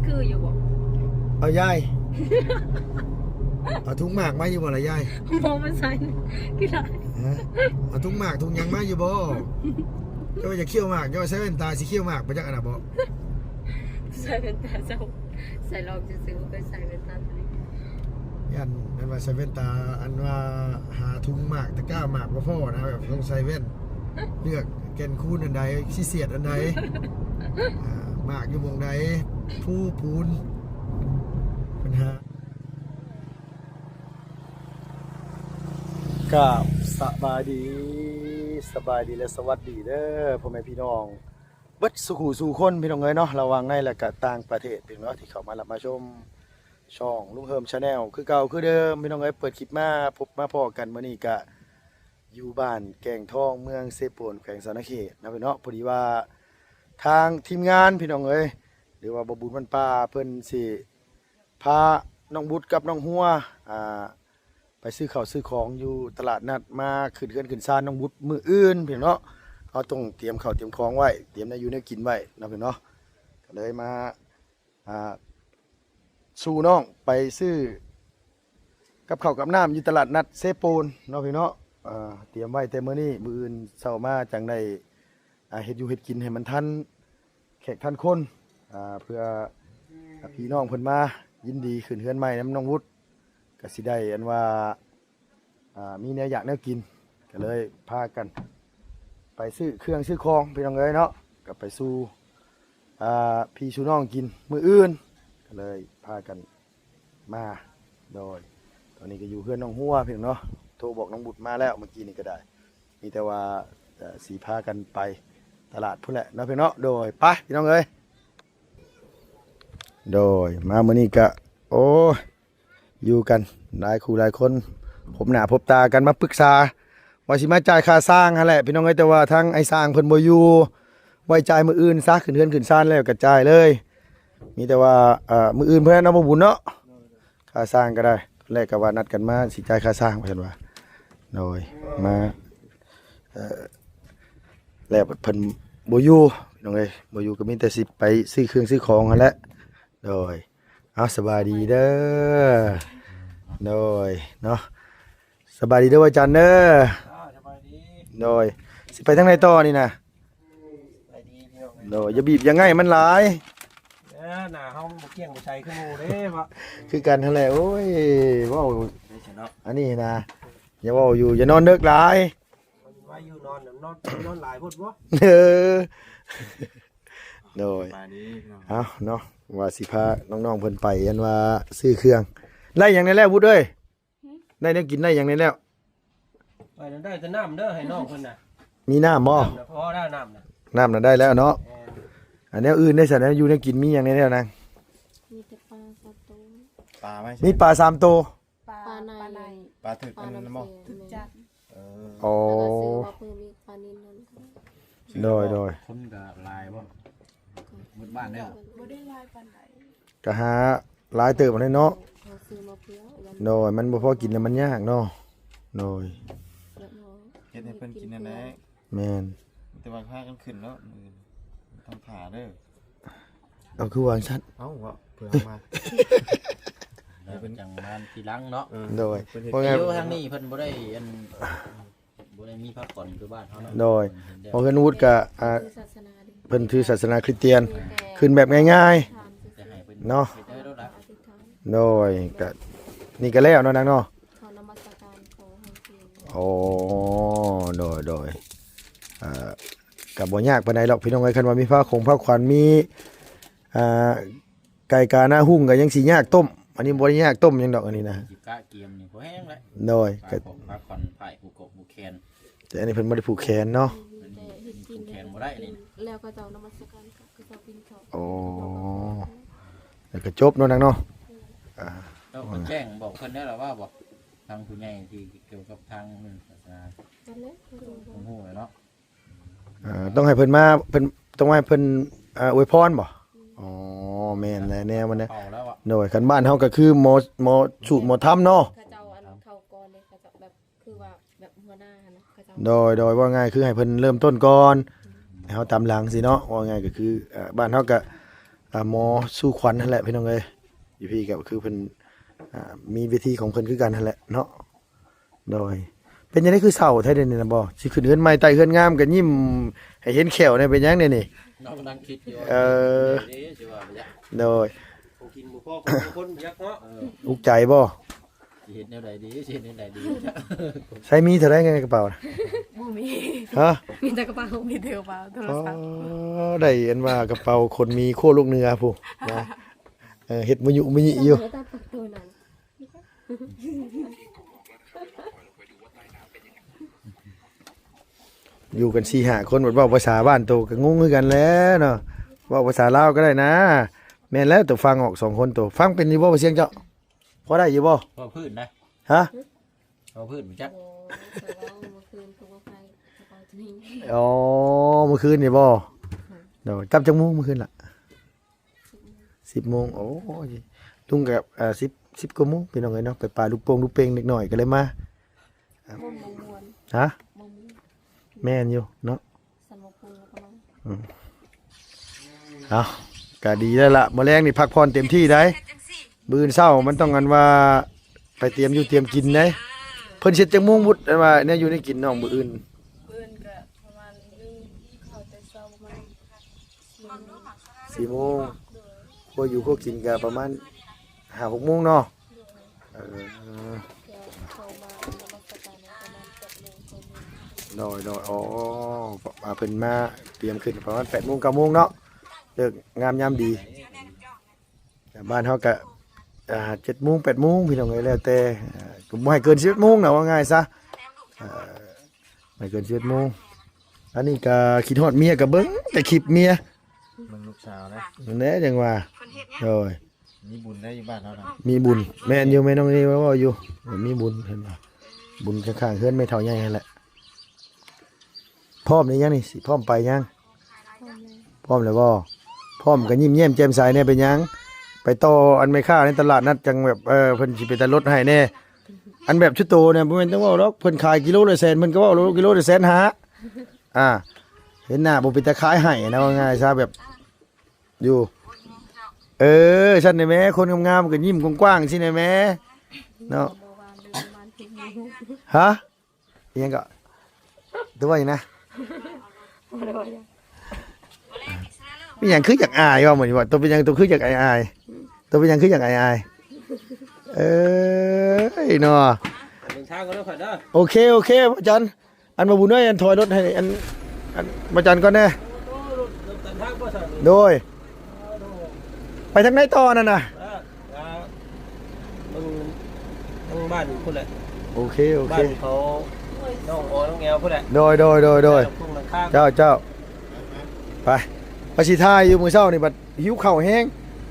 ຄືຢູ່ບໍ່? ເອົາຍາຍ ເອົາຖົງໝາກມາຢູ່ບໍ່ລະຍາຍ? ບໍ່ ມັນໃສ່ກິນໄດ້. ຮະ? ເອົາຖົງໝາກຖົງຫຍັງມາຢູ່ບໍ່? ເຈົ້າວ່າຢາກຄ້ຽວໝາກ ເຈົ້າວ່າໃສ່ແວ່ນຕາຊິຄ້ຽວໝາກໄປຈັກອັນນະບໍ່? ໃສ່ແວ່ນຕາ ເຈົ້າ ໃສ່ລອງຊື່ໆ ບໍ່ເຄີຍໃສ່ແວ່ນຕາ. ຢ້ານ ຢ້ານວ່າໃສ່ແວ່ນຕາ ອັນວ່າຫາຖົງໝາກ ຕະກ້າໝາກບໍ່ພໍນະ ແບບຕ້ອງໃສ່ແວ່ນ ເລືອກແກ່ນຄູນອັນໃດ ຊິສຽດອັນໃດ ອາ ໝາກຢູ່ໝ່ອງໃດ ພູປູນ ບັນຫາ. ກາບສະບາຍດີ ສະບາຍດີ ແລະ ສະຫວັດດີເດີ ພໍ່ແມ່ພີ່ນ້ອງ ເບິດສູ່ຄູ່ສູ່ຄົນ ພີ່ນ້ອງເອີຍເນາະ ລະຫວ່າງໃນ ແລະ ກະຕ່າງປະເທດ ພີ່ນ້ອງເນາະ ທີ່ເຂົ້າມາຮັບມາຊົມຊ່ອງລຸງເຮີມ Channel ຄືເກົ່າຄືເດີມ ພີ່ນ້ອງເອີຍ. ເປີດຄລິບມາພົບມາພໍ້ກັນ ມື້ນີ້ກະຢູ່ບ້ານແກ້ງທອງ ເມືອງເຊໂປນ ແຂວງສະຫວັນນະເຂດເນາະ ພີ່ນ້ອງເນາະ. ພໍດີວ່າທາງທີມງານ ພີ່ນ້ອງເອີຍ ຫຼືວ່າບໍ່ບຸນບັນປ່າ ເພິ່ນຊິ ພານ້ອງບຸດກັບນ້ອງຫົວ ອ່າ ໄປຊື້ເຂົ້າຊື້ຂອງຢູ່ຕະຫຼາດນັດ ມາຂຶ້ນເຮືອນຂຶ້ນຊານນ້ອງບຸດມື້ອື່ນ ພີ່ນ້ອງເນາະ. ເຮົາຕ້ອງຕຽມເຂົ້າຕຽມຂອງໄວ້ ຕຽມແນວຢູ່ແນວກິນໄວ້ເນາະ ພີ່ນ້ອງເນາະ. ກໍເລີຍມາ ອ່າ ສູ່ນ້ອງໄປຊື້ກັບເຂົ້າກັບນ້ຳຢູ່ຕະຫຼາດນັດເຊໂປນເນາະ ພີ່ນ້ອງເນາະ. ອ່າ ຕຽມໄວ້ແຕ່ມື້ນີ້ ມື້ອື່ນເຊົ້າມາຈັ່ງໄດ້ ອ່າ ເຮັດຢູ່ເຮັດກິນໃຫ້ມັນທັນ ແຂກທ່ານຄົນ ອ່າ ເພື່ອ ອ່າ ພີ່ນ້ອງເພິ່ນມາ ຍິນດີຂຶ້ນເຮືອນໃໝ່ນຳນ້ອງວຸດ ກະຊິໄດ້ອັນວ່າ ອ່າ ມີແນວຢາກແນວກິນ ກະເລີຍພາກັນໄປຊື້ເຄື່ອງຊື້ຂອງ ພີ່ນ້ອງເອີຍເນາະ ກະໄປສູ່ ອ່າ ພີ່ສູ່ນ້ອງກິນມື້ອື່ນ ກະເລີຍພາກັນ ມາ ໂດຍ ຕອນນີ້ກໍຢູ່ເຮືອນນ້ອງຫົວ ພີ່ນ້ອງເນາະ ໂທບອກນ້ອງບຸດມາແລ້ວ ເມື່ອກີ້ນີ້ກໍໄດ້ ມີແຕ່ວ່າ ເອີ ຊິພາກັນໄປຕະຫຼາດພຸ້ນແຫຼະເນາະ ພີ່ນ້ອງເນາະ. ໂດຍ ໄປ ພີ່ນ້ອງເອີຍ ໂດຍ ມາມື້ນີ້ກະ ໂອ້ຍ ຢູ່ກັນຫຼາຍຄູ່ຫຼາຍຄົນ ພົບໜ້າພົບຕາກັນ ມາປຶກສາ ວ່າຊິມາຈ່າຍຄ່າສ້າງຫັ້ນແຫຼະ ພີ່ນ້ອງເອີຍ ແຕ່ວ່າທາງໄອ້ຊ່າງເພິ່ນບໍ່ຢູ່ ໄວ້ຈ່າຍມື້ອື່ນຊະ ຂຶ້ນເຮືອນຂຶ້ນຊານແລ້ວກໍຈ່າຍເລີຍ. ມີແຕ່ວ່າ ເອີ ມື້ອື່ນເພິ່ນເນາະ ບໍ່ບຸນເນາະ ຄ່າສ້າງກໍໄດ້ ແລກກໍວ່ານັດກັນມາຊິຈ່າຍຄ່າສ້າງ ວ່າຊັ້ນວ່າ ໂດຍ ມາ ເອີ ແລ້ວເພິ່ນບໍ່ຢູ່ ພີ່ນ້ອງເອີຍ ບໍ່ຢູ່ກໍມີແຕ່ຊິໄປຊື້ເຄື່ອງຊື້ຂອງຫັ້ນແຫຼະ. ໂດຍ ເອົາ ສະບາຍດີເດີ ໂດຍ ເນາະ ສະບາຍດີເດີ ອາຈານເດີ ອ່າ ສະບາຍດີ ໂດຍ ຊິໄປທາງໃດຕໍ່ນີ້ນະ? ສະບາຍດີພີ່ນ້ອງ ໂດຍ ຢ່າບີບຢ່າໄງ່ມັນຫຼາຍ ເອີ ໜ້າເຮົາບໍ່ກ້ຽງບໍ່ໃສຄືໝູ່ເດ້ ຄືກັນຫັ້ນແຫຼະ ໂອ້ຍ ເວົ້າ ອັນນີ້ນະ ຢ່າເວົ້າຢູ່ ຢ່ານອນເດິກຫຼາຍ ວ່າຢູ່ນອນ ນອນ ນອນຫຼາຍໂພດບໍ່ ເອີ ໂດຍ ສະບາຍດີພີ່ນ້ອງ ເອົາເນາະ ວ່າຊິພານ້ອງໆເພິ່ນໄປ ອັນວ່າຊື້ເຄື່ອງ ໄດ້ຫຍັງແດ່ແລ້ວບຸດເອີຍ? ຫຶ? ໄດ້ແນວກິນໄດ້ຫຍັງແດ່ແລ້ວ? ໄປນັ້ນໄດ້ແຕ່ນ້ຳເດີ ໃຫ້ນ້ອງເພິ່ນນະ ມີນ້ຳບໍ່? ນ້ຳນະ ພໍແລ້ວ ນ້ຳນະ ນ້ຳນະໄດ້ແລ້ວເນາະ ແມ່ນ ອັນແນວອື່ນໄດ້ຊັ້ນ ແນວຢູ່ແນວກິນມີຫຍັງແດ່ແລ້ວນາງ? ມີແຕ່ປາສາມໂຕ ປາໄວ້ ມີປາສາມໂຕ ປາ ປາໄນ ປາໄນ ປາຖືກອັນນັ້ນບໍ່? ຖືກຈັບ ເອີ ໂອ້ ແລ້ວກໍຊື້ມາເພີ່ມອີກ ປານິນນັ້ນ ໂດຍ ໂດຍ ຄົນກໍຫຼາຍບໍ່? ໝົດບ້ານແລ້ວ ບໍ່ໄດ້ຫຼາຍປານໃດ ກໍຫາຫຼາຍເຕີບຫັ້ນແຫຼະເນາະ ເຮົາຊື້ມາເພື່ອ ໂດຍ ມັນບໍ່ພໍກິນແລ້ວມັນຍາກເນາະ ໂດຍ ເຮັດໃຫ້ເພິ່ນກິນນັ້ນແຫຼະ ແມ່ນ ແຕ່ວ່າພາກັນຂຶ້ນແລ້ວ ມື້ອື່ນຕ້ອງຖ້າເດີ. ເອົາ ຄືວ່າຈັ່ງຊັ້ນ ເອົ້າ ເພາະເພິ່ນເອົາມາ ແລ້ວເພິ່ນຈັ່ງມາທີຫຼັງເນາະ ເອີ ໂດຍ ເພິ່ນເຮັດ ເພາະ ຢູ່ທາງນີ້ເພິ່ນບໍ່ໄດ້ອັນ ບໍ່ໄດ້ມີພາກອນຄືບ້ານເຮົາເນາະ ໂດຍ ເພິ່ນເຮັດແລ້ວ ເພາະເຮືອນວຸດກະ ອ່າ ເພິ່ນຖືສາສະໜາຄຣິສຕຽນ ແມ່ນ ຂຶ້ນແບບງ່າຍໆ ແຕ່ໃຫ້ເພິ່ນ ເນາະ ເຮັດໄດ້ໂລດລະ ໂດຍ ກະ ນີ້ກະແລ້ວເນາະນາງເນາະ ຂໍນະມັດສະການ ຂໍໃຫ້ເປັນ ໂອ້ ໂດຍ ໂດຍ ອ່າ ກະບໍ່ຍາກປານໃດດອກ ພີ່ນ້ອງເອີຍ ຄັນວ່າມີພາຄົງພາຂວັນ ມີ ອ່າ ໄກ່ກາໜ້າຮຸ່ງກໍຍັງຊິຍາກຕົ້ມ ອັນນີ້ບໍ່ໄດ້ຍາກຕົ້ມຫຍັງດອກ ອັນນີ້ນະ ຊິກະກຽມນີ້ພໍແຮງແຫຼະ ໂດຍ ພາຂອງພາຂວັນ ຜາຍຜູກກົກຜູກແຂນ ແຕ່ອັນນີ້ເພິ່ນບໍ່ໄດ້ຜູກແຂນເນາະ ອັນນີ້ຜູກແຂນບໍ່ໄດ້ນີ້ ແລ້ວເຂົາເຈົ້ານະມັດສະການ ເຂົາເຈົ້າກິນເຂົ້າ ໂອ້ ແລ້ວກໍຈົບເນາະນາງເນາະ ອືມ ອ່າ ເຈົ້າກໍແຈ້ງບອກເພິ່ນໄດ້ລະວ່າບໍ່ ທາງຜູ້ໃຫຍ່ທີ່ກ່ຽວກັບທາງສາສະໜາ ຈັກແລ້ວ ເພິ່ນຮູ້ແລ້ວເນາະ ເອີ ຕ້ອງໃຫ້ເພິ່ນມາ ເພິ່ນ ຕ້ອງໃຫ້ເພິ່ນ ເອີ ອວຍພອນບໍ່? ອືມ ອໍ ແມ່ນແຫຼະ ແນວມັນນະ ໂດຍ ຄັນບ້ານເຮົາກໍຄືໝໍ ໝໍສູດໝໍທຳເນາະ ເຂົາເຈົ້າອັນເຂົ້າກ່ອນເດ້ ເຂົາເຈົ້າແບບ ຄືວ່າແບບຫົວໜ້າຫັ້ນນະ ເຂົາເຈົ້າ ໂດຍ ໂດຍ ເວົ້າງ່າຍຄືໃຫ້ເພິ່ນເລີ່ມຕົ້ນກ່ອນ ອືມ ໃຫ້ເຮົາຕາມຫຼັງຊີ້ເນາະ ເວົ້າງ່າຍກໍຄື ເອີ ບ້ານເຮົາກໍ ອ່າ ໝໍສູ່ຂວັນຫັ້ນແຫຼະພີ່ນ້ອງເອີຍ. ຢູ່ພີ້ກໍຄືເພິ່ນ ອ່າ ມີເວທີຂອງເພິ່ນຄືກັນຫັ້ນແຫຼະເນາະ. ໂດຍ ເປັນຈັ່ງໃດຄືເສົ້າແທ້ເດນີ້ນະ? ບໍ່ ຊິຂຶ້ນເຮືອນໃໝ່ ໄຕ້ເຮືອນງາມກໍຍິ້ມໃຫ້ເຫັນແຂ້ວແດ່ ເປັນຫຍັງແດ່ນີ້? ນ້ອງນັ່ງຄິດຢູ່ ເອີ ຊິວ່າຫຍັງ. ໂດຍ ຜູ້ກິນບໍ່ພໍຄົນບໍ່ຢາກເນາະ. ອຸກໃຈບໍ່? ຊິເຮັດແນວໃດດີ ຊິເຮັດແນວໃດດີ? ໃຊ້ມີເທົ່າໃດໃນກະເປົານະ? ບໍ່ມີ. ຮະ? ມີແຕ່ກະເປົາ ມີແຕ່ກະເປົາ ໂທລະສັບ. ອໍ ໄດ້ອັນວ່າກະເປົາຄົນມີຄົວລູກເໜືອພຸ້ນນະ. ເອີ ເຮັດມະຍຸມະຍິຢູ່. ຢູ່ກັນສີ່ຫ້າຄົນ ບັດເວົ້າພາສາບ້ານໂຕກໍງົງຄືກັນແຫຼະເນາະ. ເວົ້າພາສາລາວກໍໄດ້ນະ. ແມ່ນແລ້ວ ໂຕຟັງອອກສອງຄົນໂຕ. ຟັງເປັນຢູ່ບໍ່ ພາສາສຽງເຈົ້າ? ພໍໄດ້ຢູ່ບໍ່? ເວົ້າພື້ນນະ. ຮະ? ເວົ້າພື້ນ ບໍ່ຈັກ. ອໍ ເມື່ອຄືນນີ້ບໍ່? ໂດຍ ກັບຈັກໂມງມື້ຄືນລະ? ສິບໂມງ. ໂອ້ຍ ລຸງກໍ ເອີ ສິບ ສິບກວ່າໂມງພີ່ນ້ອງເອີຍເນາະ. ໄປປາລູກໂປ່ງລູກເປ່ງເດັກນ້ອຍກໍເລີຍມາ. ຮະ? ແມ່ນຢູ່ເນາະ. ອືມ ເອົາ ກະດີແລ້ວລະ. ມື້ແລງນີ້ພັກຜ່ອນເຕັມທີ່ໄດ໋. ມື້ອື່ນເຊົ້າມັນຕ້ອງອັນວ່າໄປຕຽມຢູ່ຕຽມກິນໄດ໋. ເພິ່ນເຊັດຈັກໂມງບຸດ ອັນວ່າແນວຢູ່ແນວກິນນ້ອງມື້ອື່ນ? ມື້ອື່ນກະປະມານ ເຂົ້າແຕ່ເຊົ້າປະມານສີ່ໂມງ. ໂດຍ ຄົວຢູ່ຄົວກິນກະປະມານຫ້າຫົກໂມງເນາະ. ໂດຍ ເອີ ແລ້ວເຂົ້າມານະມັດສະການປະມານແປດໂມງ ເກົ້າໂມງ. ໂດຍ ໂດຍ ໂອ້ ວ່າເພິ່ນມາຕຽມຂຶ້ນປະມານແປດໂມງ ເກົ້າໂມງເນາະ. ເລີກງາມຍາມດີ. ບ້ານເຮົາກະ ອ່າ ເຈັດໂມງ ແປດໂມງ ພີ່ນ້ອງເອີຍ ແລ້ວແຕ່ ກໍບໍ່ໃຫ້ເກີນສິບເອັດໂມງນະ ເວົ້າງ່າຍຊະ. ເອີ ບໍ່ໃຫ້ເກີນສິບເອັດໂມງ. ອັນນີ້ກະຄິດຮອດເມຍ ກະເບິ່ງແຕ່ຄລິບເມຍ. ເບິ່ງລູກສາວນະ. ນັ້ນແຫຼະຈັ່ງວ່າ. ໂດຍ ມີບຸນໄດ໋ຢູ່ບ້ານເຮົານະ. ມີບຸນ. ແມ່ນຢູ່ ແມ່ນ້ອງນີ້ເວົ້າຢູ່ ມີບຸນເພິ່ນວ່າ. ບຸນຂ້າງໆເຮືອນແມ່ເຖົ້າໃຫຍ່ຫັ້ນແຫຼະ. ພ້ອມຫຼືຍັງນີ້? ຊິພ້ອມໄປຍັງ? ພ້ອມແລ້ວ. ພ້ອມແລ້ວບໍ່? ພ້ອມກໍຍິ້ມແຍ້ມແຈ່ມໃສແດ່. ເປັນຫຍັງ? ໄປຕໍ່ອັນແມ່ຄ້າໃນຕະຫຼາດນັດ ຈັ່ງແບບ ເອີ ເພິ່ນຊິເປັນຕາລົດໃຫ້ແດ່. ອັນແບບຊຸດໂຕນີ້ ບໍ່ແມ່ນຕ້ອງເວົ້າດອກ. ເພິ່ນຂາຍກິໂລລະແສນ ເພິ່ນກໍເວົ້າໂລ ກິໂລລະແສນຫ້າ. ອ່າ ເຫັນໜ້າບໍ່ເປັນຕາຂາຍໃຫ້ນະ ເວົ້າງ່າຍຊະ. ແບບ ຢູ່ ເອີ ຊັ້ນແດ່ແມ້. ຄົນງາມໆກໍຍິ້ມກວ້າງໆ ຊີ້ແດ່ແມ້ ເນາະ. ຮະ? ອີຫຍັງກໍ ຕົວຫຍັງນະ? ບໍ່ໄດ້ວ່າຫຍັງ. ມີຫຍັງຄືຢາກອາຍວະ ມື້ນີ້ວະ? ໂຕເປັນຫຍັງ ໂຕຄືຢາກອາຍໆ? ໂຕເປັນຫຍັງຄືຢາກອາຍໆ? ເອີຍເນາະ. ເດີນທາງກ່ອນເດີຂ້ອຍເດີ. ໂອເຄ ໂອເຄ ພະຈັນ. ອັນ ບໍ່ບຸນເອີຍ ອັນ ຖອຍລົດໃຫ້ ອັນ ອັນ ພະຈັນກ່ອນແດ່. ໂດຍ. ໄປທາງໃດຕໍ່ນັ້ນນະ? ເອີ ເອີ ເບິ່ງທາງບ້ານພຸ້ນແຫຼະ. ໂອເຄ ໂອເຄ ບ້ານເຂົາ ນ້ອງອໍ ນ້ອງແອວພຸ້ນແຫຼະ. ໂດຍ ໂດຍ ໂດຍ ໂດຍ. ເຈົ້າ ເຈົ້າ ໄປ. ວ່າຊິຖ່າຍຢູ່ມື້ເຊົ້ານີ້ ບັດຫິວເຂົ້າແຮງ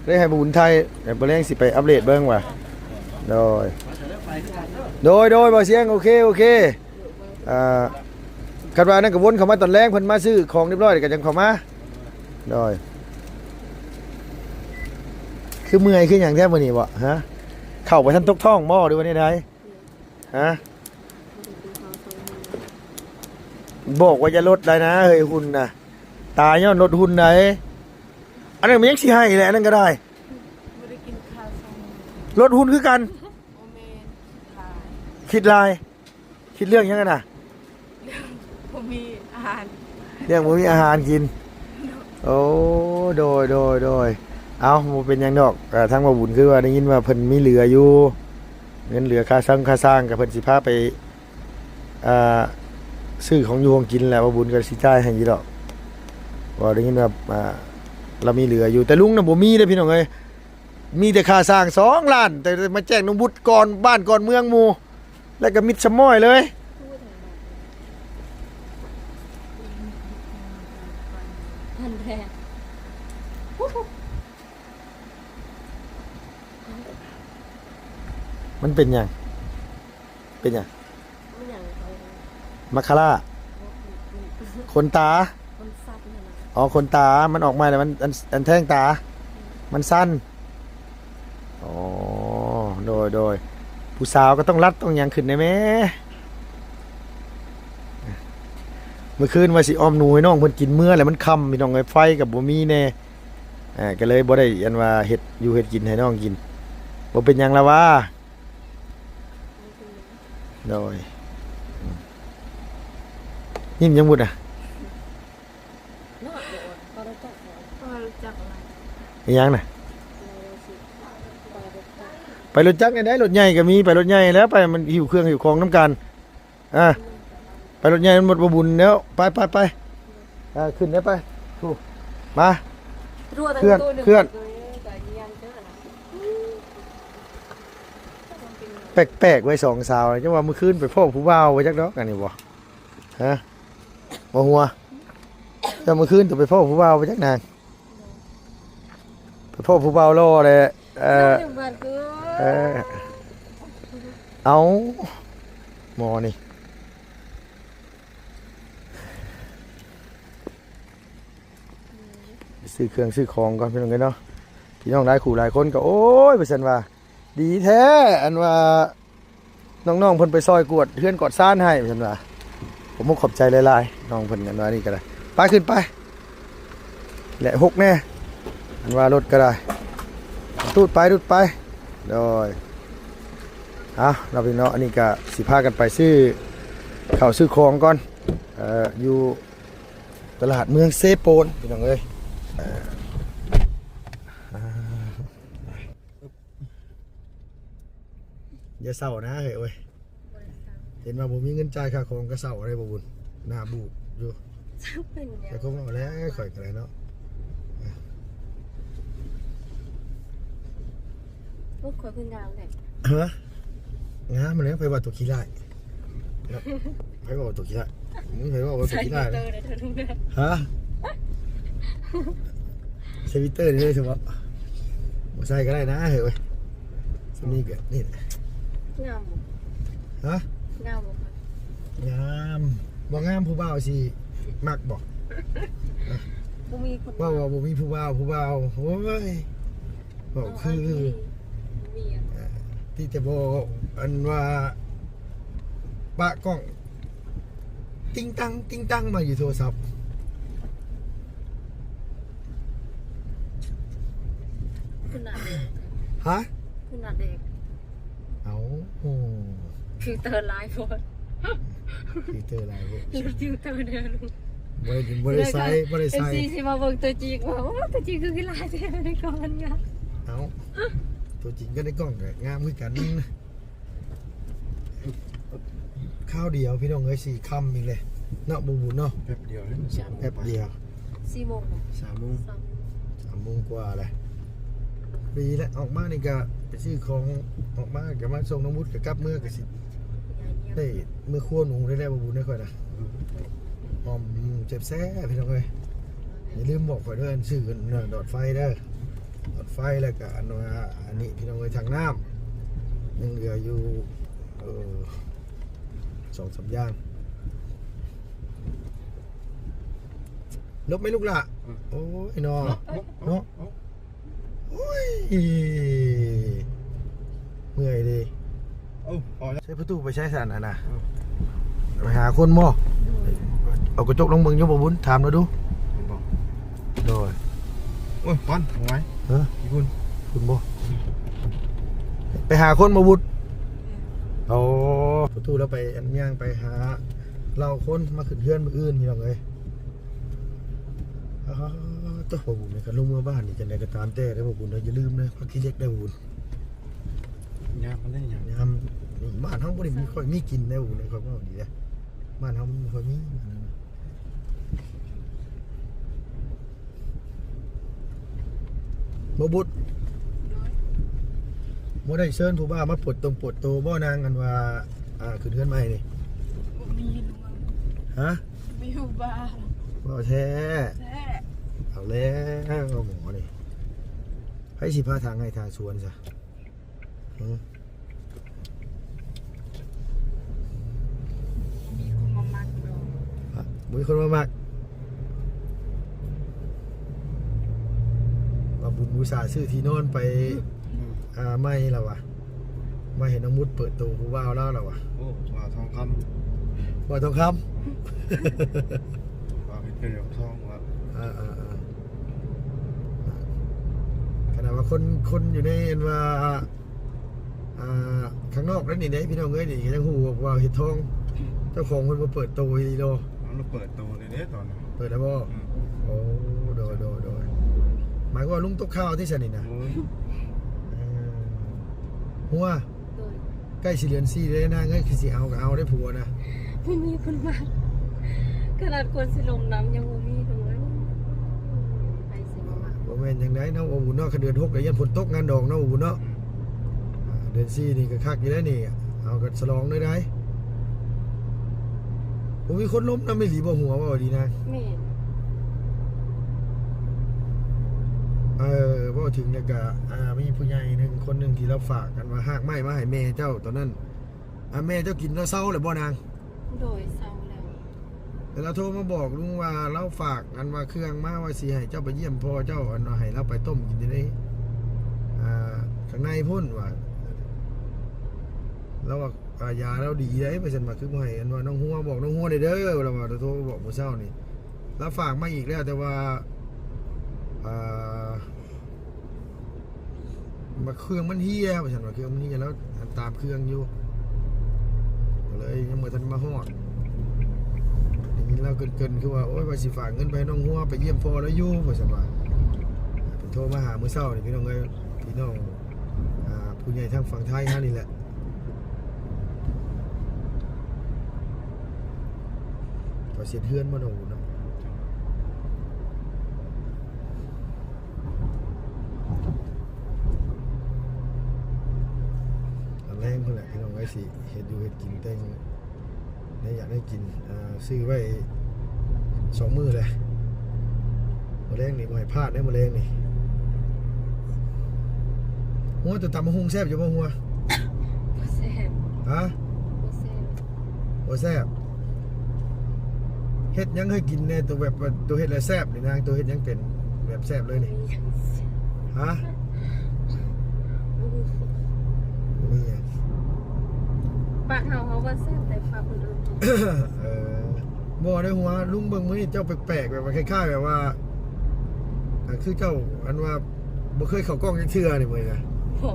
ເລີຍໃຫ້ບຸນຖ່າຍ. ແລ້ວມື້ແລງຊິໄປອັບເດດເບິ່ງວ່າ. ໂດຍ ໂດຍ ໂດຍ ບ່າວຊຽງ. ໂອເຄ ໂອເຄ. ອ່າ ຄັນວ່ານັ້ນກໍວົນເຂົ້າມາຕອນແລງ ເພິ່ນມາຊື້ຂອງຮຽບຮ້ອຍແລ້ວກໍຈັ່ງເຂົ້າມາ. ໂດຍ. ຄືເມື່ອຍຄືຫຍັງແທ້ມື້ນີ້ບໍ? ຮະ? ເຂົ້າບໍ່ທັນຕົກທ້ອງບໍ ຫຼືວ່າແນວໃດ? ຮະ? ບອກວ່າຢ່າລົດໄດ້ນະເຮີ້ຍ ຫຸ່ນນະ. ຕາຍຍ້ອນລົດຫຸ່ນໃດ. ອັນນັ້ນມັນຍັງຊິໃຫ້ແຫຼະ ອັນນັ້ນກໍໄດ້. ບໍ່ໄດ້ກິນຂ້າວສອງມື້. ລົດຫຸ່ນຄືກັນ? ບໍ່ແມ່ນ ຄິດຫຼາຍ. ຄິດຫຼາຍ? ຄິດເລື່ອງຫຍັງຫັ້ນນະ? ເລື່ອງບໍ່ມີອາຫານ. ເລື່ອງບໍ່ມີອາຫານກິນ. ໂອ້ ໂດຍ ໂດຍ ໂດຍ. ເອົ້າ ບໍ່ເປັນຫຍັງດອກ. ເອີ ທາງບ່າວບຸນຄືວ່າໄດ້ຍິນວ່າເພິ່ນມີເຫຼືອຢູ່ ເງິນເຫຼືອຄ່າຊ່າງ ຄ່າຊ່າງ ກໍເພິ່ນຊິພາໄປ ອ່າ ຊື້ຂອງຢູ່ຂອງກິນແຫຼະ. ບ່າວບຸນກໍຊິຈ່າຍໃຫ້ຢູ່ດອກ. ເວົ້າໄດ້ຍິນວ່າ ອ່າ ລາວມີເຫຼືອຢູ່ ແຕ່ລຸງນະບໍ່ມີເດ້ພີ່ນ້ອງເອີຍ. ມີແຕ່ຄ່າສ້າງສອງລ້ານ ແຕ່ມາແຈ້ງນຳບຸດກ່ອນບ້ານກ່ອນເມືອງໝູ່ ແລ້ວກໍມິດສະມ້ອຍເລີຍ. ມັນເປັນຫຍັງ? ເປັນຫຍັງ? ມັກຄະລາ? ຂົນຕາ? ຂົນສັດຫັ້ນນະ. ອໍ ຂົນຕາ ມັນອອກມາແລ້ວ ມັນ ອັນ ອັນແທງຕາ ມັນສັ່ນ. ອໍ ໂດຍ ໂດຍ. ຜູ້ສາວກໍຕ້ອງລັດຕ້ອງຫຍັງຂຶ້ນແດ່ແມ້. ມື້ຄືນວ່າຊິອ້ອມໜູໃຫ້ນ້ອງເພິ່ນກິນ ເມືອແລ້ວມັນຄ່ຳ ພີ່ນ້ອງເອີຍ ໄຟກໍບໍ່ມີແດ່. ອ່າ ກໍເລີຍບໍ່ໄດ້ອັນວ່າເຮັດຢູ່ເຮັດກິນໃຫ້ນ້ອງກິນ. ບໍ່ເປັນຫຍັງລະວ່າ. ໂດຍ ຍິ້ມຫຍັງບຸດນະ? ອີຫຍັງນະ? ໄປລົດຈັກນີ້ໄດ້ ລົດໃຫຍ່ກໍມີ ໄປລົດໃຫຍ່ແລ້ວ ໄປມັນຫິ້ວເຄື່ອງຫິ້ວຂອງນຳກັນ. ອ່າ ໄປລົດໃຫຍ່ມັນໝົດບໍ່ບຸນແລ້ວ. ໄປ ໄປ ໄປ ອ່າ ຂຶ້ນໄດ້ໄປ. ໂອ້ ມາ ເຄື່ອນ ເຄື່ອນ. ແປກໆ ເວີຍ ສອງສາວ ຈັກວ່າມື້ຄືນໄປພໍ້ຜູ້ບ່າວບໍ່ຈັກດອກ ອັນນີ້ບໍ່? ຮະ ບໍ່ຫົວ ເຈົ້າ ມື້ຄືນຕົວໄປພໍ້ຜູ້ບ່າວໄປຈັກນາງ ໄປພໍ້ຜູ້ບ່າວຫຼໍ່ແຫຼະ. ເອີ ເອີ ເອົາ ໝໍນີ້ ໄປຊື້ເຄື່ອງຊື້ຂອງກ່ອນ ພີ່ນ້ອງເອີຍເນາະ. ພີ່ນ້ອງຫຼາຍຄູ່ຫຼາຍຄົນກໍ ໂອ້ຍ ວ່າຊັ້ນວ່າ ດີແທ້ ອັນວ່າ ນ້ອງໆ ເພິ່ນໄປຊ່ອຍກວດເຮືອນກວດຊານໃຫ້ ວ່າຊັ້ນວ່າ. ຂໍມຸກຂອບໃຈຫຼາຍໆ ນ້ອງເພິ່ນ ອັນວ່ານີ້ກໍໄດ້. ໄປ ຂຶ້ນໄປ ແລະ ຫົກແນ່ ອັນວ່າລົດກໍໄດ້. ຕູດໄປ ຕູດໄປ. ໂດຍ ເອົາເນາະ ພີ່ນ້ອງເນາະ ອັນນີ້ກໍຊິພາກັນໄປຊື້ເຂົ້າຊື້ຂອງກ່ອນ ເອີ ຢູ່ຕະຫຼາດເມືອງເຊໂປນ ພີ່ນ້ອງເອີຍ. ເອີ ອ່າ ຢ່າເສົ້ານະເຮີ້ຍ ໂອ້ຍ ບໍ່ໄດ້ເສົ້າ ເຫັນວ່າບໍ່ມີເງິນຈ່າຍຄ່າຂອງກໍເສົ້າໄດ້ບໍ່ບຸນ ໜ້າບູດຢູ່. ຈັກເປັນຫຍັງ ແຕ່ກໍເວົ້າແລ້ວ ຂ້ອຍກໍໄດ້ເນາະ. ໂອ້ຍ ຂ້ອຍຄືງາມແທ້ ຮະ? ງາມແລ້ວ ໃຜວ່າຕົວຂີ້ລ້າຍ? ເນາະ ໃຜເວົ້າຕົວຂີ້ລ້າຍ? ມີໃຜເວົ້າວ່າຕົວຂີ້ລ້າຍ? ໃສ່ຟິວເຕີໄດ້ເທື່ອໜຶ່ງເດີ ຮະ? ໃສ່ຟິວເຕີນີ້ເລີຍ ສະເພາະ ບໍ່ໃສ່ກໍໄດ້ນະເຮີ້ຍ. ສ່ຳນີ້ກໍນີ້ແຫຼະ ງາມບໍ່? ຮະ? ງາມບໍ່? ງາມ ບໍ່ງາມຜູ້ບ່າວຊິມັກບໍ່? ບໍ່ມີຄົນ ເວົ້າວ່າບໍ່ມີຜູ້ບ່າວ ຜູ້ບ່າວ ໂອ້ຍ ເວົ້າຄື ບໍ່ມີ ບໍ່ມີ ເອີ ທີ່ຈະບໍ່ ອັນວ່າ ປະກ້ອງ ຕິງຕັງ ຕິງຕັງ ມາຢູ່ໂທລະສັບ. ຄືໜ້າແດກ ຮະ? ຄືໜ້າແດກ ເອົາ ໂອ້ ຟິວເຕີຫຼາຍໂພດ ຟິວເຕີຫຼາຍໂພດ ຫຼຸດຟິວເຕີແດ່ລູກ. ບໍ່ໄດ້ ບໍ່ໄດ້ໃສ່ ບໍ່ໄດ້ໃສ່ ເອັຟຊີຊິມາເບິ່ງຕົວຈິງວ່າ ໂອ້ ຕົວຈິງຄືຫຼາຍແທ້ໃນກ້ອງມັນງາມ. ເອົ້າ ຕົວຈິງກັບໃນກ້ອງກໍງາມຄືກັນ. ຄາວດຽວພີ່ນ້ອງເອີຍ ສີ່ຄ່ຳອີກແລ້ວເນາະ ບໍ່ບຸນເນາະ ແປັບດຽວເດ້ ແປັບດຽວ ສີ່ໂມງບໍ່? ສາມໂມງ ສາມໂມງ ສາມໂມງກວ່າແລ້ວ. ດີແລ້ວ ອອກມານີ້ກະໄປຊື້ຂອງ ອອກມາກະມາສົ່ງນ້ອງບຸດ ກະກັບເມືອ ກະຊິໄດ້ເມືອຄົວໜູໄດ້ແລ້ວ ບໍ່ບຸນເດີ ຂ້ອຍນະ. ຫອມແຊບໆ ພີ່ນ້ອງເອີຍ ຢ່າລືມບອກຂ້ອຍເດີ ອັນຊື້ອັນນັ້ນ ຫຼອດໄຟເດີ ຫຼອດໄຟ ແລ້ວກະອັນວ່າ ອັນນີ້ພີ່ນ້ອງເອີຍ ຖັງນ້ຳ ຍັງເຫຼືອຢູ່ ເອີ ສອງສາມຢ່າງ. ຫຼົບໄໝລູກຫຼ້າ? ອືມ ໂອ້ຍເນາະ ເນາະ ໂອ້ຍ ເມື່ອຍເດ້. ເອົາ ໃຊ້ປະຕູໄປໃຊ້ຊັ້ນຫັ້ນນະ? ເອີ ໄປຫາຄົນບໍ່? ເອົາກະຈົກລົງເບິ່ງຢູ່ບໍ່ບຸນ? ຖາມລາວດູ. ໂດຍ. ໂອ້ຍ ຕອນ ເອີ ພຸ້ນ ພຸ້ນບໍ່? ໄປຫາຄົນບໍ່ບຸດ? ໂອ້ ປະຕູລາວໄປ ອັນ ຍ່າງໄປຫາເລົ່າຄົນມາຂຶ້ນເຮືອນມື້ອື່ນ ພີ່ນ້ອງເອີຍ. ອ້າ ໂຕ ບໍ່ບຸນນີ້ ຄັນລົງເມືອບ້ານນີ້ ຈັ່ງໃດກໍຕາມແຕ່ເດີ ບໍ່ບຸນເດີ ຢ່າລືມເດີ ຜັກຂີ້ເຫຼັກເດີ ບໍ່ບຸນ. ຍາມມັນໄດ້ຫຍັງ? ຍາມນີ້ບ້ານເຮົາບໍ່ໄດ້ມີ ຄ່ອຍມີກິນແນວນີ້ ຂ້ອຍເວົ້າດີເດ້ ບ້ານເຮົາມັນບໍ່ຄ່ອຍມີ. ບໍ່ບຸດ ໂດຍ ບໍ່ໄດ້ເຊີນຜູ້ບ່າວມາເປີດຕົງເປີດໂຕບໍ່ນາງ ອັນວ່າ ອ່າ ຂຶ້ນເຮືອນໃໝ່ນີ້? ບໍ່ມີ. ຮະ? ມີຜູ້ບ່າວ. ເວົ້າແທ້? ແທ້. ເອົາແລ້ວ ໝໍນີ້ ໃຜຊິພາທາງໄຮ່ທາງສວນຊະ? ຫື ມີຄົນມາມັກດອກ. ຮະ? ບໍ່ມີຄົນມາມັກ. ວ່າບຸນອຸດສ່າຊື້ທີ່ນອນໄປ ອືມ ອ່າ ໃໝ່ລະຫວາ ມາເຫັນນ້ອງມຸດເປີດໂຕຜູ້ບ່າວລາວລະຫວາ. ໂອ້ ບ່າວທອງຄຳ ບ່າວທອງຄຳ. ອືມ ບ່າວເປັນເຈົ້າຂອງທອງວ່າ. ເອີໆໆ. ຄົນ ຄົນຢູ່ໃນອັນວ່າ ອ່າ ຂ້າງນອກນັ້ນນີ້ເດ້ພີ່ນ້ອງເອີຍ ນີ້ກໍຍັງຮູ້ວ່າເຮັດທອງ ເຈົ້າຂອງເພິ່ນບໍ່ເປີດໂຕອີ່ຫຼີດອກ. ເອົາ ລາວເປີດໂຕເດ້ຕອນນັ້ນ ເປີດແລ້ວບໍ່? ອືມ ໂອ້ ໂດຍ ໂດຍ ໂດຍ ໝາຍຄວາມວ່າລຸງຕົກຂ່າວຕິຊັ້ນນີ້ນະ? ໂອ້ຍ ເອີ ຫົວ ໂດຍ ໃກ້ຊິເດືອນສີ່ແລ້ວນາງເອີຍ ຄືຊິເອົາກໍເອົາໄດ້ຜົວນະ ບໍ່ມີຄົນມັກ ຂະໜາດຄົນຊິລົມນຳຍັງບໍ່ມີເລີຍ. ບໍ່ແມ່ນຫຍັງໃດເນາະ ບໍ່ບຸນເນາະ ຄັນເດືອນຫົກກໍຢ້ານຝົນຕົກງານດອງເນາະ ບໍ່ບຸນເນາະ. ອືມ ອ່າ ເດືອນສີ່ນີ້ກໍຄັກຢູ່ແລ້ວນີ້ ເຮົາກໍສະຫຼອງເລີຍໄດ໋. ບໍ່ມີຄົນລົມນຳອີ່ຫຼີບໍ່ ຫົວ ເວົ້າດີນາງ? ແມ່ນ ເອີ ເວົ້າເຖິງແລ້ວກໍ ອ່າ ມີຜູ້ໃຫຍ່ໜຶ່ງຄົນໜຶ່ງທີ່ລາວຝາກກັນວ່າຮາກໄມ້ມາໃຫ້ແມ່ເຈົ້າຕອນນັ້ນ ອ່າ ແມ່ເຈົ້າກິນແລ້ວເຊົາແລ້ວບໍ່ນາງ? ໂດຍ ເຊົາແລ້ວ ແລ້ວລາວໂທມາບອກລຸງວ່າລາວຝາກອັນວ່າເຄື່ອງມາວ່າຊິໃຫ້ເຈົ້າໄປຢ້ຽມພໍ່ເຈົ້າ ອັນວ່າໃຫ້ລາວໄປຕົ້ມກິນຢູ່ໃນ ອ່າ ຂ້າງໃນພຸ້ນວ່າ ລາວວ່າ ອ່າ ຢາລາວດີໄດ໋ ວ່າຊັ້ນວ່າ ຄືບໍ່ໃຫ້ ອັນວ່ານ້ອງຫົວ ບອກນ້ອງຫົວແດ່ເດີ ລາວວ່າ ລາວໂທມາບອກມື້ເຊົ້ານີ້ ລາວຝາກມາອີກແລ້ວ ແຕ່ວ່າ ອ່າ ວ່າເຄື່ອງມັນເຫ່ຍ ວ່າຊັ້ນວ່າ ເຄື່ອງມັນເຫ່ຍ ແລ້ວຕາມເຄື່ອງຢູ່ ກໍເລີຍຍັງບໍ່ທັນມາຮອດ. ໄດ້ຍິນລາວເກີ່ນໆ ຄືວ່າ ໂອ້ຍ ວ່າຊິຝາກເງິນໄປໃຫ້ນ້ອງຫົວ ໄປຢ້ຽມພໍ່ລາວຢູ່ ວ່າຊັ້ນວ່າ ເພິ່ນໂທມາຫາມື້ເຊົ້ານີ້ ພີ່ນ້ອງເອີຍ ພີ່ນ້ອງ ອ່າ ຜູ້ໃຫຍ່ທາງຝັ່ງໄທເຮົານີ້ແຫຼະ ເຂົາເຮັດເຮືອນມາໂດນເນາະ. ຕອນແລງພຸ້ນແຫຼະ ພີ່ນ້ອງເອີຍ ຊິເຮັດຢູ່ເຮັດກິນ ແຕ່ງແນວຢາກໄດ້ກິນ ອ່າ ຊື້ໄວ້ສອງມື້ແຫຼະ ມື້ແລງນີ້ບໍ່ໃຫ້ພາດເດ້ ມື້ແລງນີ້. ຫົວ ຕົວຕຳບັກຫຸ່ງແຊບຢູ່ບໍ່ ຫົວ? ບໍ່ແຊບ. ຮະ? ບໍ່ແຊບ. ບໍ່ແຊບ. ເຮັດຫຍັງໃຫ້ກິນແດ່ ໂຕແບບວ່າໂຕເຮັດແລ້ວແຊບນີ້ນາງ ໂຕເຮັດຫຍັງເປັນແບບແຊບເລີຍນີ້? ຮະ? ບໍ່ມີຫຍັງ. ປາກເຮົາ ເຮົາວ່າແຊບ ແຕ່ປາກຄົນອື່ນ ເອີ ບໍ່ໄດ້ຫົວ ລຸງເບິ່ງມື້ນີ້ເຈົ້າແປກໆ ແບບວ່າຄ້າຍໆ ແບບວ່າ ອ່າ ຄືເຈົ້າ ອັນວ່າ ບໍ່ເຄີຍເຂົ້າກ້ອງຈັກເທື່ອນີ້ ມື້ນີ້ນະ. ໂອ້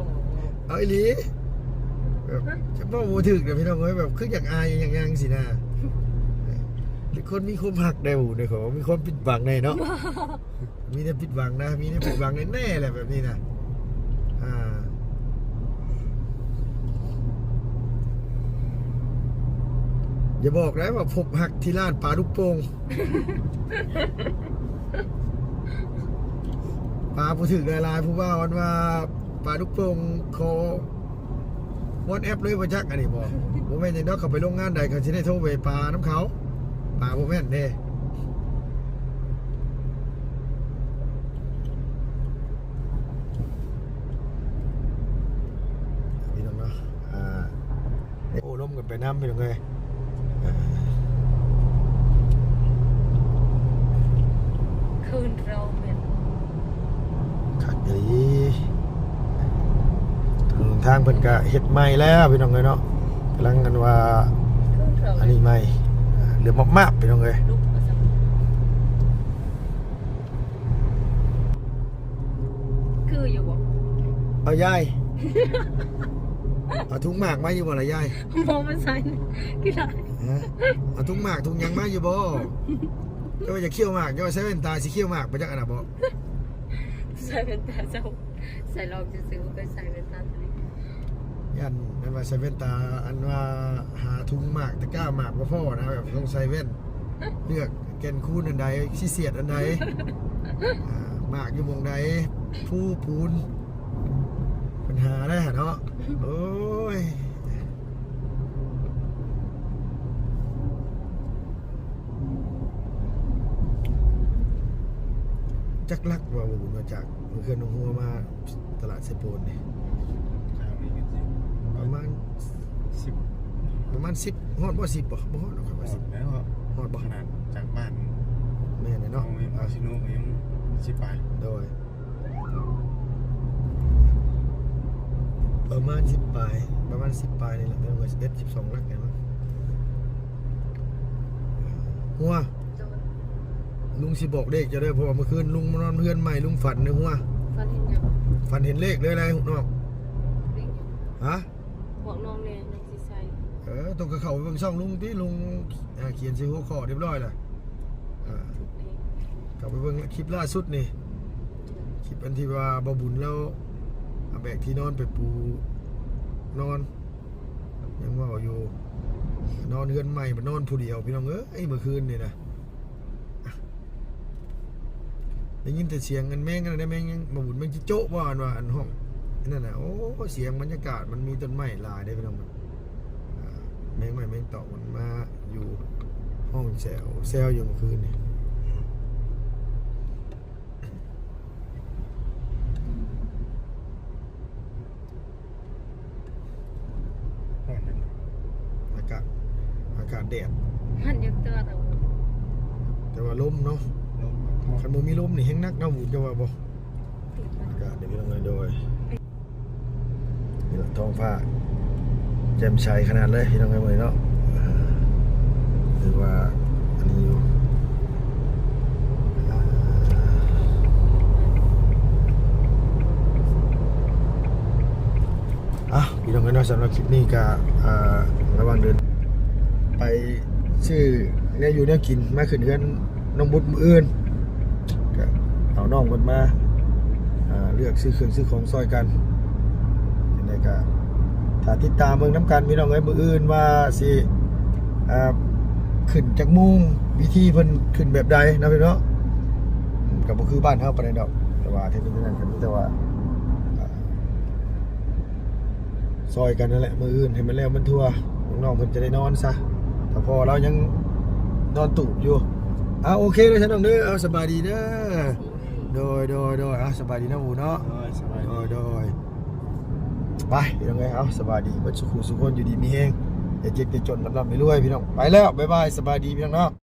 ເອົາອີ່ຫຼີ ແບບ ຈະເວົ້າບໍ່ຖືກນະ ພີ່ນ້ອງເອີຍ ແບບຄືຢາກອາຍ ຢາກຫຍັງຊີ້ນະ. ເປັນຄົນມີຄວາມຮັກໄດ໋ ເດ້ ເຂົາມີຄວາມຜິດຫວັງແດ່ເນາະ. ມີແນວຜິດຫວັງນະ ມີແນວຜິດຫວັງແນ່ໆ ແຫຼະ ແບບນີ້ນະ. ອ່າ ຢ່າບອກໄດ້ວ່າພົບຮັກທີ່ຮ້ານປາລູກໂປ່ງ. ປາຜູ້ຖືກຫຼາຍໆ ຜູ້ບ່າວອັນວ່າປາລູກໂປ່ງ ຂໍວອດແອັບເລີຍບໍ່ຈັກ ອັນນີ້ບໍ່ ບໍ່ແມ່ນຫຍັງດອກ ເຂົາໄປໂຮງງານໃດ ເຂົາຊິໄດ້ໂທໄປປານຳເຂົາ ປາບໍ່ແມ່ນເດ້. ພີ່ນ້ອງເນາະ ອ່າ ໂອ້ລົມກັນໄປນຳ ພີ່ນ້ອງເອີຍ. ຄືນເຮົາແມ່ນຄັກອີ່ຫຼີ ຖະໜົນທາງເພິ່ນກະເຮັດໃໝ່ແລ້ວ ພີ່ນ້ອງເອີຍເນາະ ກຳລັງກັນວ່າ ຄືນເຮົາ ອັນນີ້ໃໝ່ ເຫຼືອມາບໆ ພີ່ນ້ອງເອີຍ. ຄືຢູ່ບໍ່? ເອົາຍາຍ ເອົາຖົງໝາກມາຢູ່ບໍ່ລະຍາຍ? ບໍ່ ມັນໃສ່ກິນໄດ້. ຮະ? ເອົາຖົງໝາກຖົງຫຍັງມາຢູ່ບໍ່? ເຈົ້າວ່າຢາກຄ້ຽວໝາກ ເຈົ້າວ່າໃສ່ແວ່ນຕາຊິຄ້ຽວໝາກໄປຈັກອັນນະບໍ່? ໃສ່ແວ່ນຕາເຈົ້າ ໃສ່ລອງຊື່ໆ ບໍ່ເຄີຍໃສ່ແວ່ນຕາ. ຢ້ານແມ່ນວ່າໃສ່ແວ່ນຕາ ອັນວ່າຫາຖົງໝາກ ຕະກ້າໝາກບໍ່ພໍ້ນະ ແບບຕ້ອງໃສ່ແວ່ນ ເລືອກແກ່ນຄູນອັນໃດ ຊິສຽດອັນໃດ ອ່າ ໝາກຢູ່ໝ່ອງໃດ ພູປູນ ບັນຫາແລ້ວເນາະ. ໂອ້ຍ ຈັກຫຼັກວ່າ ບໍ່ຮູ້ເນາະ ຈາກ ເຮືອນນ້ອງຫົວມາຕະຫຼາດເຊໂປນນີ້ ປະມານສິບ ປະມານສິບ ຮອດບໍ່ ສິບບໍ່? ບໍ່ຮອດດອກ ຂ້ອຍວ່າສິບ ຮອດແລ້ວ ຮອດບໍ່? ຂະໜາດຈາກບ້ານ ແມ່ນແຫຼະເນາະ ເຮົາໄປວາຊິໂນກໍຍັງສິບປາຍ ໂດຍ ປະມານສິບປາຍ ປະມານສິບປາຍນີ້ແຫຼະ ເປັນວ່າສິບເອັດ ສິບສອງຫຼັກນີ້ເນາະ ຫົວ. ລຸງຊິບອກເລກເຈົ້າເດີ ເພາະວ່າມື້ຄືນລຸງມານອນເຮືອນໃໝ່ ລຸງຝັນເດີຫົວ. ຝັນເຫັນຫຍັງ? ມັນເຫັນເລກເລີຍນະນ້ອງ. ຮະ? ບອກນ້ອງແດ່ ນ້ອງຊິໃສ່. ເອີ ຕ້ອງກໍເຂົ້າໄປເບິ່ງຊ່ອງລຸງຕິ ລຸງ ອ່າ ຂຽນໃສ່ຫົວຂໍ້ຮຽບຮ້ອຍແລ້ວ. ອ່າ ເຂົ້າໄປເບິ່ງຄລິບລ່າສຸດນີ້ ຄລິບອັນທີ່ວ່າບ່າວບຸນລາວເອົາແບກທີ່ນອນໄປປູນອນ ຍັງເວົ້າຢູ່ ນອນເຮືອນໃໝ່ ມານອນຜູ້ດຽວ ພີ່ນ້ອງເອີຍ ມື້ຄືນນີ້ນະ. ໄດ້ຍິນແຕ່ສຽງອັນແມງອັນນັ້ນ ແມງຫຍັງ ບໍ່ບຸນ ແມງຈິໂຈະບໍ່ ອັນວ່າອັນຮ້ອງອັນນັ້ນນະ. ໂອ້ ສຽງບັນຍາກາດ ມັນມີຕົ້ນໄມ້ຫຼາຍເດ້ ພີ່ນ້ອງ. ອ່າ ແມງໄມ້ແມງຕອກ ມັນມາຢູ່ ຮ້ອງແຊວແຊວຢູ່ມື້ຄືນນີ້. ອາກາດ ອາກາດແດດ ມັນຢູ່ຕົວ ແຕ່ວ່າລົມເນາະ. ລົມ ຄັນບໍ່ມີລົມນີ້ແຮງໜັກເນາະ ບຸນ ເຈົ້າວ່າບໍ່? ອາກາດນີ້ ພີ່ນ້ອງເອີຍ ໂດຍ ນີ້ລະ ທ້ອງຟ້າແຈ່ມໃສຂະໜາດເລີຍ ພີ່ນ້ອງເອີຍ ມື້ນີ້ເນາະ. ອ່າ ຖືວ່າອັນນີ້ຢູ່. ອ່າ ອ່ະ ພີ່ນ້ອງເອີຍເນາະ ສຳລັບຄລິບນີ້ກະ ອ່າ ລະຫວ່າງເດີນໄປຊື້ແນວຢູ່ແນວກິນມາຂຶ້ນເຮືອນນ້ອງບຸດມື້ອື່ນ ກະເອົານ້ອງເພິ່ນມາ ອ່າ ເລືອກຊື້ເຄື່ອງຊື້ຂອງຊ່ອຍກັນ. ຈັ່ງໃດກະຖ້າຕິດຕາມເບິ່ງນຳກັນ ພີ່ນ້ອງເອີຍ ມື້ອື່ນວ່າຊິ ອ່າ ຂຶ້ນຈັກໂມງ ວິທີເພິ່ນຂຶ້ນແບບໃດເນາະ ພີ່ນ້ອງເນາະ. ກະບໍ່ຄືບ້ານເຮົາປານໃດດອກ ແຕ່ວ່າເທື່ອນີ້ນັ້ນກະມີແຕ່ວ່າ ອ່າ ຊ່ອຍກັນນັ້ນແຫຼະ ມື້ອື່ນໃຫ້ມັນແລ້ວມັນທົ່ວ ນ້ອງເພິ່ນຈະໄດ້ນອນຊະ ຖ້າພໍ່ລາວຍັງນອນຕູບຢູ່. ອ່າ ໂອເຄເດີ ຊັ້ນນ້ອງເດີ ເອົາ ສະບາຍດີເດີ. ໂດຍ ໂດຍ ໂດຍ ອ່າ ສະບາຍດີເນາະ ຫູເນາະ. ໂດຍ ສະບາຍດີ ໂດຍ ໂດຍ. ໄປ ພີ່ນ້ອງເອີຍ ເອົາ ສະບາຍດີເບິດສູ່ຜູ້ສູ່ຄົນ ຢູ່ດີມີແຮງ ຢ່າເຈັບຢ່າຈົນ ລ່ຳໆລວຍໆ ພີ່ນ້ອງ. ໄປແລ້ວ ບາຍບາຍ ສະບາຍດີ ພີ່ນ້ອງເນາະ.